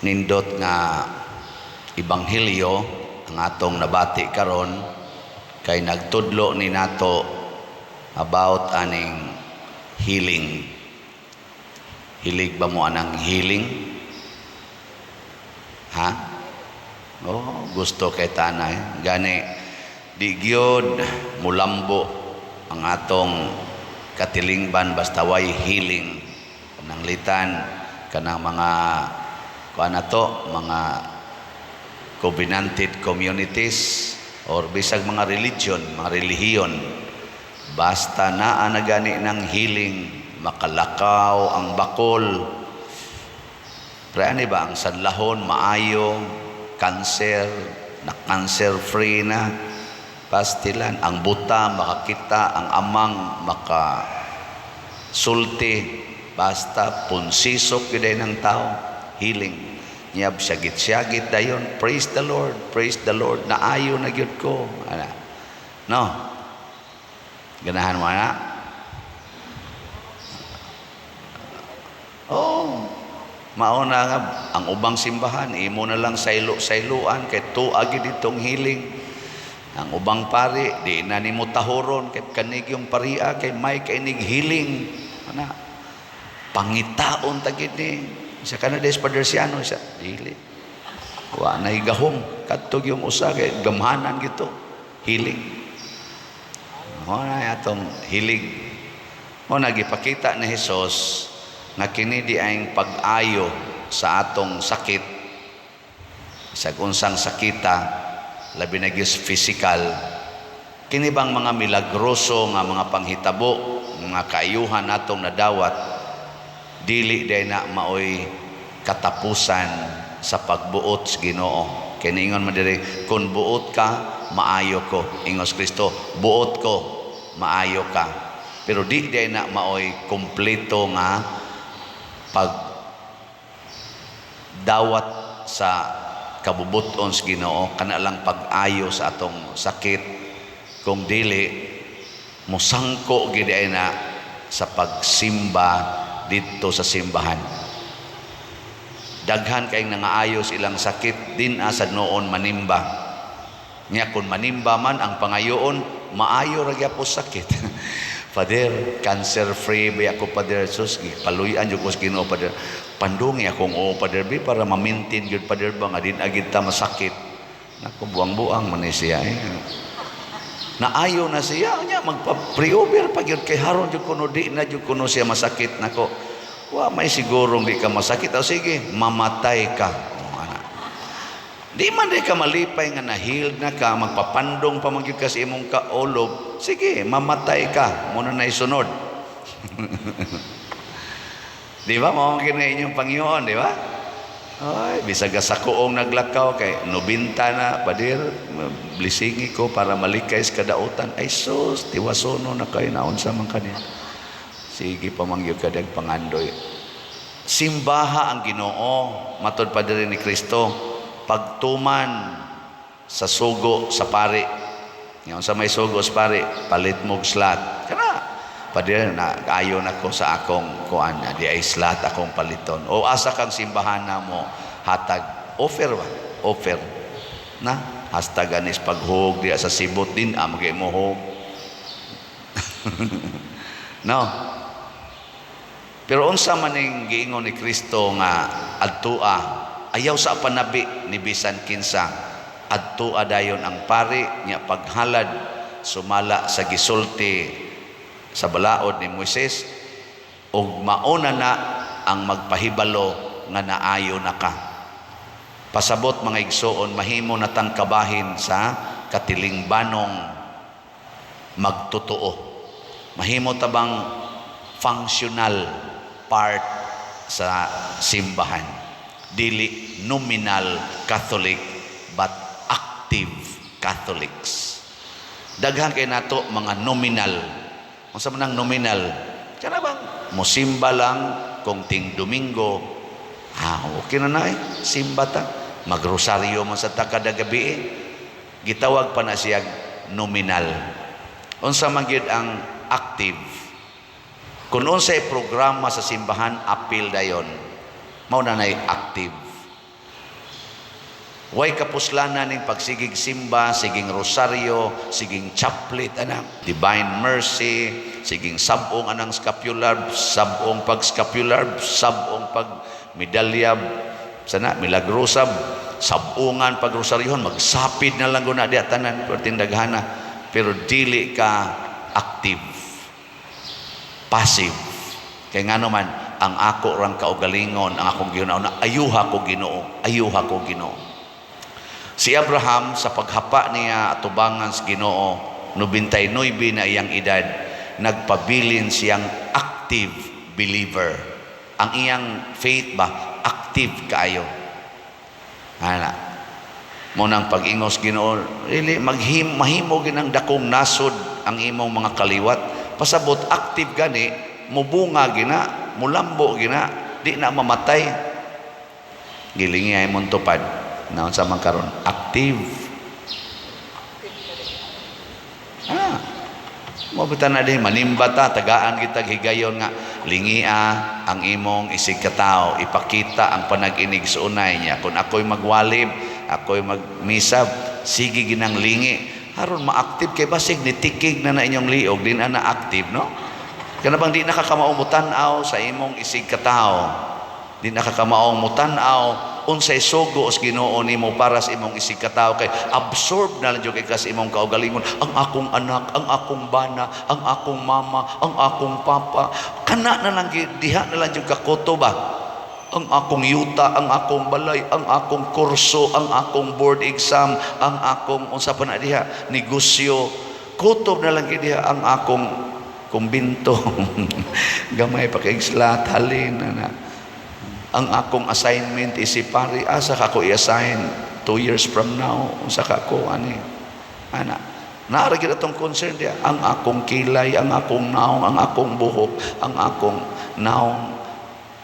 Nindot nga ebanghelyo ang atong nabati karon kay nagtudlo ni nato about aning healing. Hilig ba mo anang healing? Ha? Oh, gusto kay tanay. Gani di gyud mulambo ang atong katilingban basta way healing. Pananglitan kanang mga kuan nato, mga covenanted communities or bisag mga religion, mga relihiyon, basta naa na gani ng healing, makalakaw ang bakol. Pero ani ba ang sanlahon maayo, cancer, na cancer free na, pastilan, ang buta makakita, ang amang maka sulti, basta punsisok gyud ng tao, healing. Nyab syagit-syagit dayon, "Praise the Lord, praise the Lord, naayo na gyud ko." Ana. No. Ganahan mo na? Oh, mauna nga ang ubang simbahan imo na lang saylo-sayloan kay tuwa gyud ditong healing. Ang ubang pari di na nimo tahuron kay kanig yung paria kay may kainig healing. Ana. Pangitaon ta gid ni sa Canada is Padersiano sa dili. Wa na gahom kadto yung usa kay gamhanan gito healing. Mo na atong hilig. Mo na gipakita ni Hesus nga kini di ang pag-ayo sa atong sakit, sa unsang sakita, labi na gyud physical. Kini bang mga milagroso nga mga panghitabo, mga kaayuhan natong nadawat, dili day na maoy katapusan sa pagbuot sa Ginoo. Kay niingon man diri, "Kung buot ka, maayo ko." Ingos Kristo, "Buot ko, maayo ka." Pero di day na maoy kompleto nga pag dawat sa kabubuton sa Ginoo, kana lang pag-ayo sa atong sakit. Kung dili, musangko gid ay na sa pagsimba didto sa simbahan. Daghan kay nangaayos ilang sakit din asa noon manimba. Nya kung manimba man ang pangayoon, maayo ra gyapon sakit. "Father, cancer free ba ako, Father? Sus, paluyan jud ko sa Ginoo, Father. Pandungi akong oo, Father, bi para ma-maintain gyud, Father, ba nga din agid ta masakit." Nako, buang-buang man ni siya eh. Naayo na siya nya magpa-pre-over pa gyud kay haron jud kuno di na jud kuno siya masakit. Nako, wa may sigurong di ka masakit. O sige, mamatay ka. O, ana. Di man di ka malipay nga na-healed na ka, magpapandong pa man gyud ka sa imong kaulob. Sige, mamatay ka. Muna na isunod. Di ba? Mao man kini inyong Panginoon, di ba? Ay, bisag sa kuong naglakaw kay 90 na, "Pader, blessingi ko para malikay sa kadautan." Ay sus, tiwasono na kay naunsa man kaniya. Sige pa man gyud kadag pangandoy. Simbaha ang Ginoo, matod pa diri ni Kristo, pagtuman sa sugo sa pari. Ngayon sa may sugo sa pari, palit mo og slot. Kana, "Pader, na ayo na ko sa akong kuan, di ay slot akong paliton." O asa kang simbahan na mo hatag offer ba? Offer. Na hashtag anis paghug diya sa sibot din ah magay mo hug. No. Pero unsa man ning giingon ni Kristo nga adtua, ayaw sa panabi ni bisan kinsa, adtua dayon ang pari nya paghalad sumala sa gisulti sa balaod ni Moises ug mauna na ang magpahibalo nga naayo na ka. Pasabot, mga igsoon, mahimo na tang kabahin sa katilingbanong magtotoo. Mahimo ta bang functional part sa simbahan? Dili nominal Catholic but active Catholics. Daghan kay nato mga nominal. Unsa man ang nominal? Kana bang musimba lang kung ting Domingo. Ah, okay na na eh. Simba ta. Magrosaryo man sa ta kada gabi eh. Gitawag pa na siya nominal. Unsa man gyud ang active? Kung unsay programa sa simbahan, apil dayon. Mao na nay active. Way kapuslanan ning pagsigig simba, siging rosaryo, siging chaplet anang Divine Mercy, siging sabong anang scapular, sabong pag scapular, sabong pag medalya sana milagrosa, sabungan pag rosaryohon, magsapid na lang guna diha tanan pertindaghana, pero dili ka active, passive. Kay ngano man, ang ako rang kaugalingon, ang akong gihuna ayuha ko, Ginoo, ayuha ko, Ginoo. Si Abraham, sa paghapa niya atubangan sa Ginoo, 99 na iyang edad, nagpabilin siyang active believer. Ang iyang faith ba, active kaayo. Ana. Mao nang pag-ingos Ginoo, really maghim mahimo ginang dakong nasod ang imong mga kaliwat. Pasabot active gani, mubunga gina, mulambo gina, di na mamatay. Gilingi ay mong tupad. Naon sa man karon active. Ah. Mao na din manimba ta, tagaan kita higayon nga lingia ang imong isig katao, ipakita ang panag-inig sa unay niya. Kung ako'y magwalib, ako'y magmisa, sige ginang lingi aron ma-active, kay basig nitikig na na inyong liog, di na na active, no? Kana bang di nakakamao mutan-aw sa imong isig katao, di nakakamaong mutan-aw unsay sugo sa Ginoo nimo para sa imong isig katao, kay absorb na lang jud kay ka sa imong kaugalingon. Ang akong anak, ang akong bana, ang akong mama, ang akong papa, kana na lang diha na lang jud kakuto ba, ang akong yuta, ang akong balay, ang akong kurso, ang akong board exam, ang akong unsa pa na diha, negosyo, kutob na lang diha ang akong kumbinto, gamay pa kay slat halin na ang akong assignment isip pari, asa ka ko i-assign 2 years from now, unsa ka ko ani ana, naa ra gyud atong concern diya, ang akong kilay, ang akong naong, ang akong buhok, ang akong naong,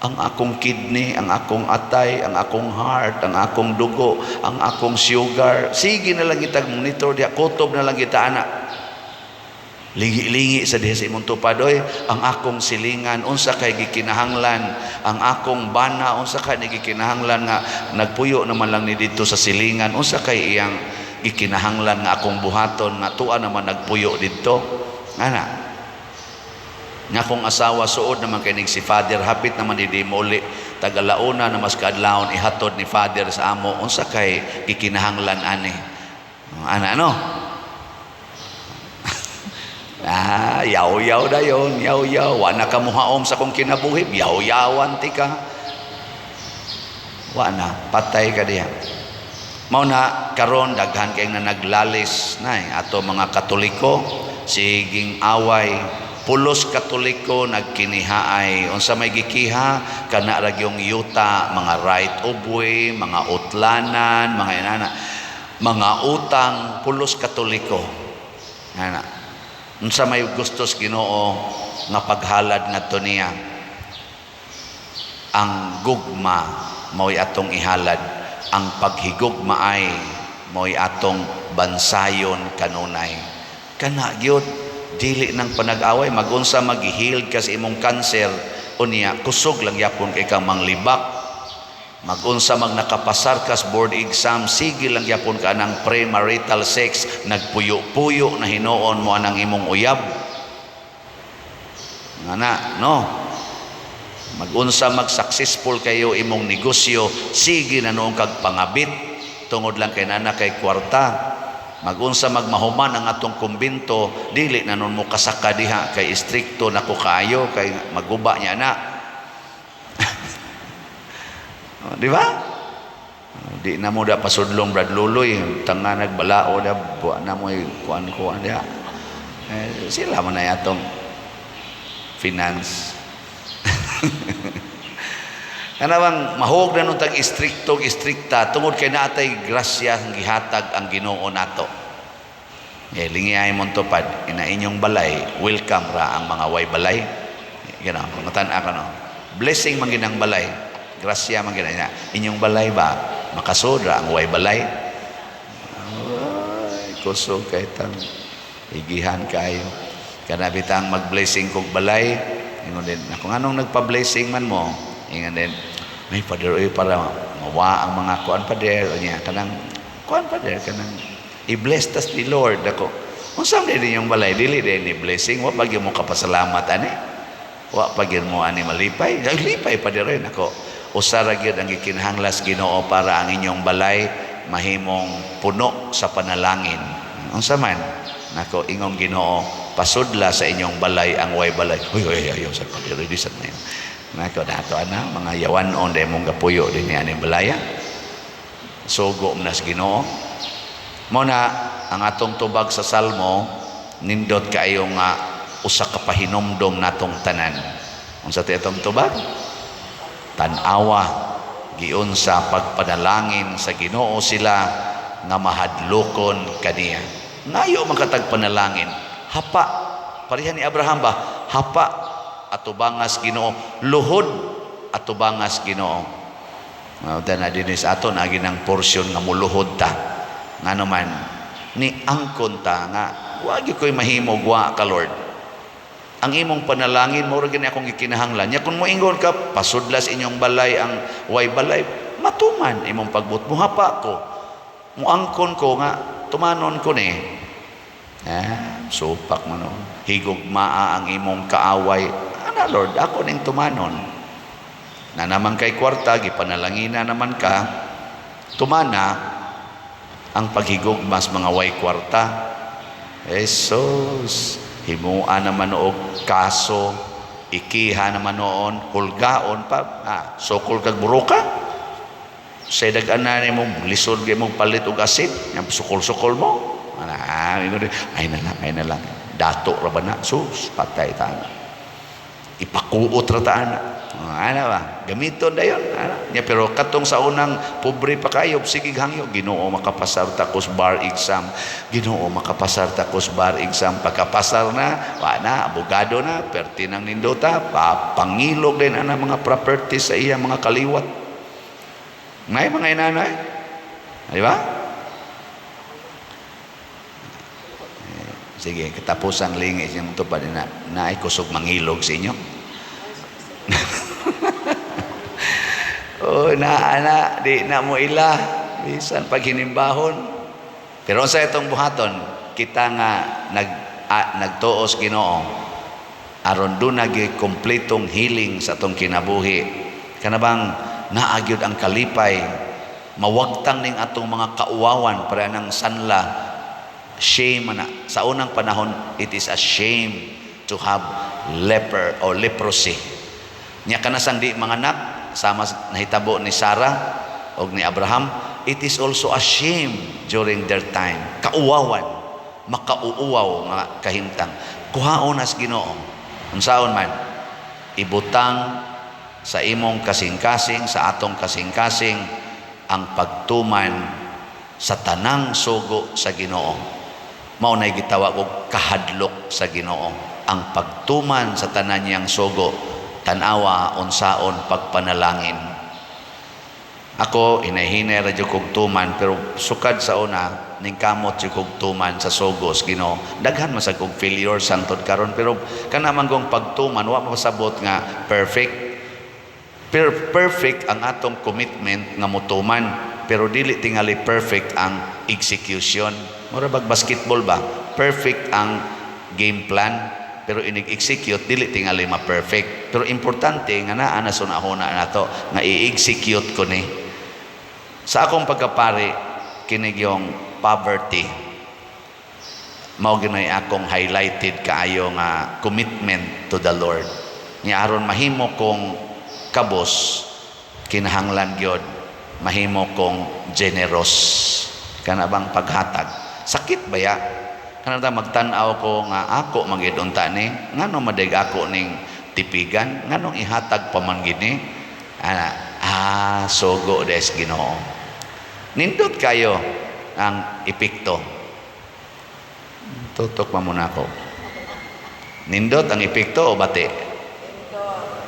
ang akong kidney, ang akong atay, ang akong heart, ang akong dugo, ang akong sugar. Sige na lang kita monitor diya, kutob na lang kita ana. Lingi-lingi sa diha sa imong tupad, oy, ang akong silingan, unsa kay gikinahanglan, ang akong bana, unsa kay gikinahanglan nga nagpuyo naman lang ni dito sa silingan, unsa kay iyang gikinahanglan nga akong buhaton nga tuwa naman nagpuyo didto. Ana. Nga akong asawa suod naman kay ning si Father, hapit naman di muli tagalauna na mas kaadlawon ihatod ni Father sa amo, unsa kay gikinahanglan ani. Ana, ano? Ah, yaw-yaw dayon, yaw-yaw. Wa na ka muhaom sa kong kinabuhi, yaw-yawan ti ka. Wa na, patay ka diha. Mao na karon daghan kay na naglalis na eh, ato mga Katoliko, siging away, pulos Katoliko nagkinihaay. Unsa may gikiha? Kana ra gyung yuta, mga right of way, mga utlanan, mga inana, mga utang, pulos Katoliko. Ana, unsa may gustos Ginoo nga paghalad ngadto niya? Ang gugma mao'y atong ihalad, ang paghigugma ay mao'y atong bansayon kanunay. Kana gyud, dili nang panag-away. Magunsa mag-heal ka sa imong cancer unya, kusog lang yapon kay kang manglibak. Magunsa mag nakapasar ka sa board exam, sige lang yapon ka ng premarital sex, nagpuyo-puyo na hinuon mo anang imong uyab. Nga na, no? Magunsa mag successful kayo imong negosyo, sige na noong kag pangabit tungod lang kay nana kay kwarta. Magunsa magmahuman ang atong kumbinto, dili na nun mo kasaka diha kay istrikto na ko kaayo kay maguba niya na. Oh, di ba? Di na mo da pasudlong Brad Luloy, tanga nagbalao da buwa na mo kuan-kuan diha. Eh, sila man na atong finance. Kana bang mahog na nung tag istrikto istrikta tungod kay naatay grasya ang gihatag ang Ginoo nato. Eh, lingi ay mong tupad, ina inyong balay, welcome ra ang mga way balay. Gano, matan ka no. Blessing man ginang balay. Grasya man gina niya. Inyong balay ba makasudra ang way balay? Ay, kusog kay tang igihan kayo. Kana bitang mag-blessing kog balay, ingon din, kung anong nagpa-blessing man mo, ingon din, May Father, oy, para mawa ang mga kuan, Father, niya kanang kuan, Father, kanang i-bless tas ni Lord ako. Unsa man din yung balay, dili din ni blessing, wa pa gyud mo kapasalamat ani. Wa pa gyud mo ani malipay. Ay, lipay, Father, oy, nako. Usa ra gyud ang gikinahanglan Ginoo para ang inyong balay mahimong puno sa panalangin. Unsa man? Nako, ingong Ginoo, pasudla sa inyong balay ang way balay. Uy, uy, ayaw sa Father, di sa na. Nako, dato ana mga yawan-on dahil mong gapuyo din ni aning balaya. Sugo man sa Ginoo. Mao na ang atong tubag sa Salmo, nindot kaayo nga usa ka pahinumdom natong tanan. Unsa ti atong tubag? Tan-awa, giunsa pagpanalangin sa Ginoo sila nga mahadlokon kaniya. Ngayo man katag panalangin. Hapa, pareha ni Abraham ba? Hapa atubangas Ginoo, luhod atubangas Ginoo. Mao na dinhi sa aton agi ng porsyon nga muluhod ta. Ngano man ni angkon ta nga wa gyud ko'y mahimo wa ka, Lord. Ang imong panalangin mao ra gani akong gikinahanglan. Nya kung moingon ka pasudlas inyong balay ang way balay, matuman imong pagbut. Muhapa ko. Muangkon ko nga tumanon ko ni. Ah, supak mo no. Higugmaa ang imong kaaway. Ana Lord, ako ning tumanon. Na naman kay kwarta, gipanalangina naman ka, tumana ang paghigugmas mga way kwarta. Jesus, himua naman og kaso, ikiha naman noon, hulgaon pa, ah, sukol kag buruka. Sa dag-ana nimo lisod kay mong palit og asin, yang sukol-sukol mo. Ana, ay na lang, ay na lang. Dato ra ba na? Sus, patay ta na. Ipakuot ra ta ana. Ah, ana ba? Gamiton dayon. Ana. Nya pero katong sa unang pobre pa kayo, sige hangyo, Ginoo, makapasar ta kos bar exam. Ginoo, makapasar ta kos bar exam. Pagkapasar na, wa na, abogado na, perti nang nindota, pa, pangilog din ana mga properties sa iya mga kaliwat. Ngay mga inanay. Di ba? Eh, sige, katapos ang lingis yung tupad na naay kusog mangilog sa inyo. Oh, na ana di na mo ila bisan pag hinimbahon. Pero sa itong buhaton, kita nga nagtuos Ginoo aron duna gyud kompletong healing sa atong kinabuhi. Kana bang naa gyud ang kalipay, mawagtang ning atong mga kauwawan para nang sanla shame na. Sa unang panahon, it is a shame to have leper or leprosy. Nya kanasang di manganak, sama nahitabo ni Sarah og ni Abraham, it is also a shame during their time. Kauwawan, makauuwaw nga kahimtang. Kuhaon nas Ginoo. Unsaon man, ibutang sa imong kasing-kasing, sa atong kasing-kasing, ang pagtuman sa tanang sugo sa Ginoo. Mao nay gitawag og kahadlok sa Ginoo. Ang pagtuman sa tanan niyang sugo, tan-awa unsaon pagpanalangin. Ako hinay-hinay ra jud kog tuman, pero sukad sa una ning kamot jud kog tuman sa sugo sa Ginoo. Daghan man sad kog failure sangtod karon, pero kana man gong pagtuman wa mapasabot nga perfect. Pero perfect ang atong commitment nga motuman, pero dili tingali perfect ang execution. Mura bag basketball ba? Perfect ang game plan, pero inig-execute dili tingali ma-perfect. Pero importante nga naa na sunahuna nato nga i-execute ko ni. Sa akong pagkapari, kinig yung poverty. Mao ginay akong highlighted kaayo nga commitment to the Lord. Nya aron mahimo kong kabos, kinahanglan gyud mahimo kong generous. Kana bang paghatag? Sakit ba ya? Kana ta magtan-aw ko nga ako magyud unta ni, ngano madig ako ning tipigan, nganong ihatag pa man gini? Ana, ah, sugo des Ginoo. Nindot kayo ang epekto. Tutok pa muna ako. Nindot ang epekto o bati?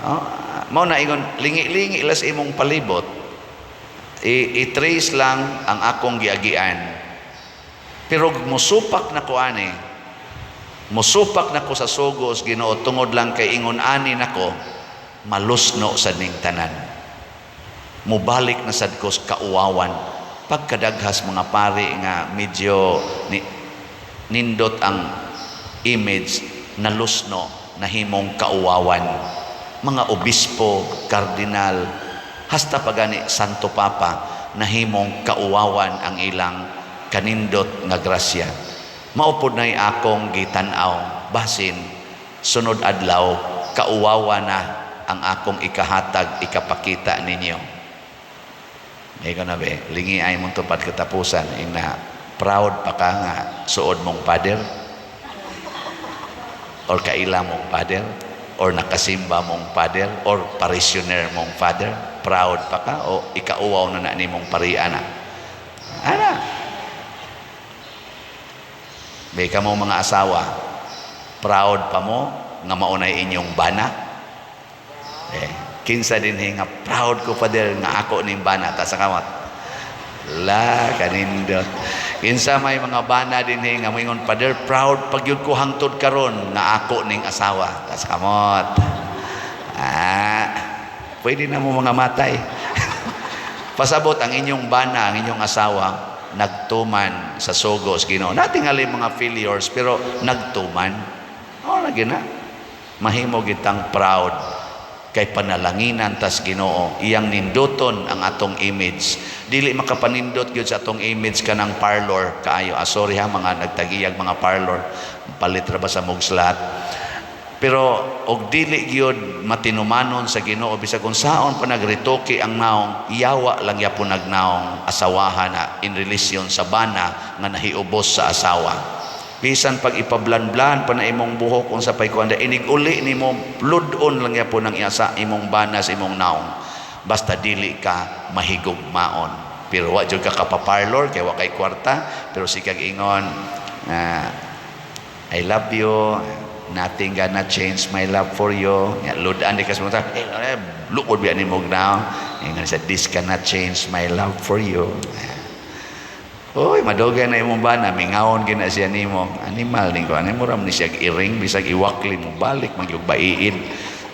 Oh, mao na ingon lingi-lingi las imong palibot. I-trace lang ang akong giagian. Pero musupak na ko ani. Musupak na ko sa sugos Ginoo tungod lang kay ingon ani nako malusno sa ning tanan. Mubalik na sad ko sa kauwawan. Pagkadaghas mga pari nga medyo nindot ang image, nalusno, nahimong kauwawan. Mga obispo, kardinal, hasta pagani Santo Papa, nahimong kauwawan ang ilang kanindot nga grasya. Mao pod na'y akong gitan-aw, basin sunod adlaw kauwawa na ang akong ikahatag, ikapakita ninyo. Ikaw na be, lingi ay mong tupad katapusan, ina proud pa ka nga suod mong father or kaila mong father or nakasimba mong father or parishioner mong father? Proud pa ka o ikauwaw na na nimong parian na ana? May ka mo mga asawa, proud pa mo nga maunay inyong bana? Eh, kinsa din nga proud ko, father, nga ako ning bana? Ta sa kamot la, kanindot. Kinsa may mga bana din nga moingon, "Father, proud pagyud ko hangtod karon nga ako ning asawa"? Ta sa kamot. Ah, pwede na mo mga matay. Pasabot ang inyong bana, ang inyong asawa, nagtuman sa sugos Ginoo. Natingali mga failures, pero nagtuman. O lagi na. Mahimo gitang proud kay panalanginan tas Ginoo, iyang ninduton ang atong image. Dili makapanindot gyud sa atong image kanang parlor kaayo. Ah, sorry ha, mga nagtagiyag mga parlor, palit ra ba sa mugslat. Pero og dili gyud matinumanon sa Ginoo, bisag kung saon pa nagretoke ang naong, yawa lang yapon nagnaong asawahan na in relation sa bana nga nahiubos sa asawa. Bisan pag ipablan-blan pa na imong buhok, kung sa pay kuan, inig uli nimo, ludon lang yapon ang iyasa imong bana sa imong naong, basta dili ka mahigugmaon. Pero wa jud ka kapaparlor kay wa kay kwarta, pero sikag ingon na, "I love you, nothing gonna change my love for you." Ya, ludan di ka sa mga eh, eh, lukod biya ni mong naong. Ingon sa, "This cannot change my love for you." Uy, madugay na imong bana, mingawon gina siya nimo. Animal ning ko, ani mo ram ni siya iring, bisag iwakli mo balik magyug baiid.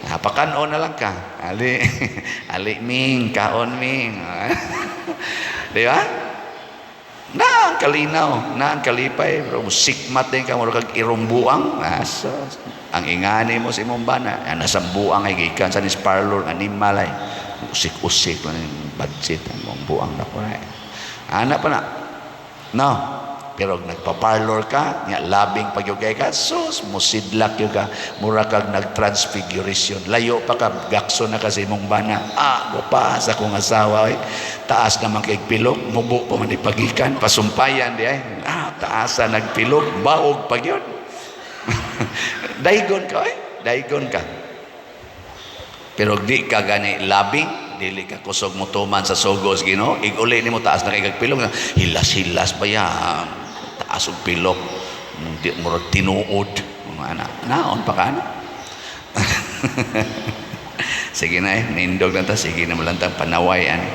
Ah, pakanon na lang ka. Ali, ali ming, kaon ming. Di ba? Na ang kalinaw, na ang kalipay, pero sikmat din ka, mura kag irong buang. Ah, so, ang ingani mo sa imong bana, ah, nasa buang ay gikan sa nis parlor, animal ay usik-usik lang yung budget ang mong buang na ko ay. Ana pa na. No. Pero nagpa-parlor ka, nga labing pagyugay ka, sus, musidlak yun ka, mura kag nag-transfiguration. Layo pa ka, gakso na kasi mong bana. Ah, pa sa akong asawa, ay. Taas naman kay pilok, mubo pa man ipagikan, pasumpayan di ay. Ah, taasa nagpilok, baog pag yun. Daygon ka, ay. Daygon ka. Pero di ka gani labing, dili ka kusog mo tuman sa sugos Ginoo, iguli nimo, taas na kay kag pilok, hilas-hilas pa ya, taas og pilok, di murag tinuod, mga anak. Naon pa ka ana? Sige na eh, nindog na ta, sige na malantang panaway ani.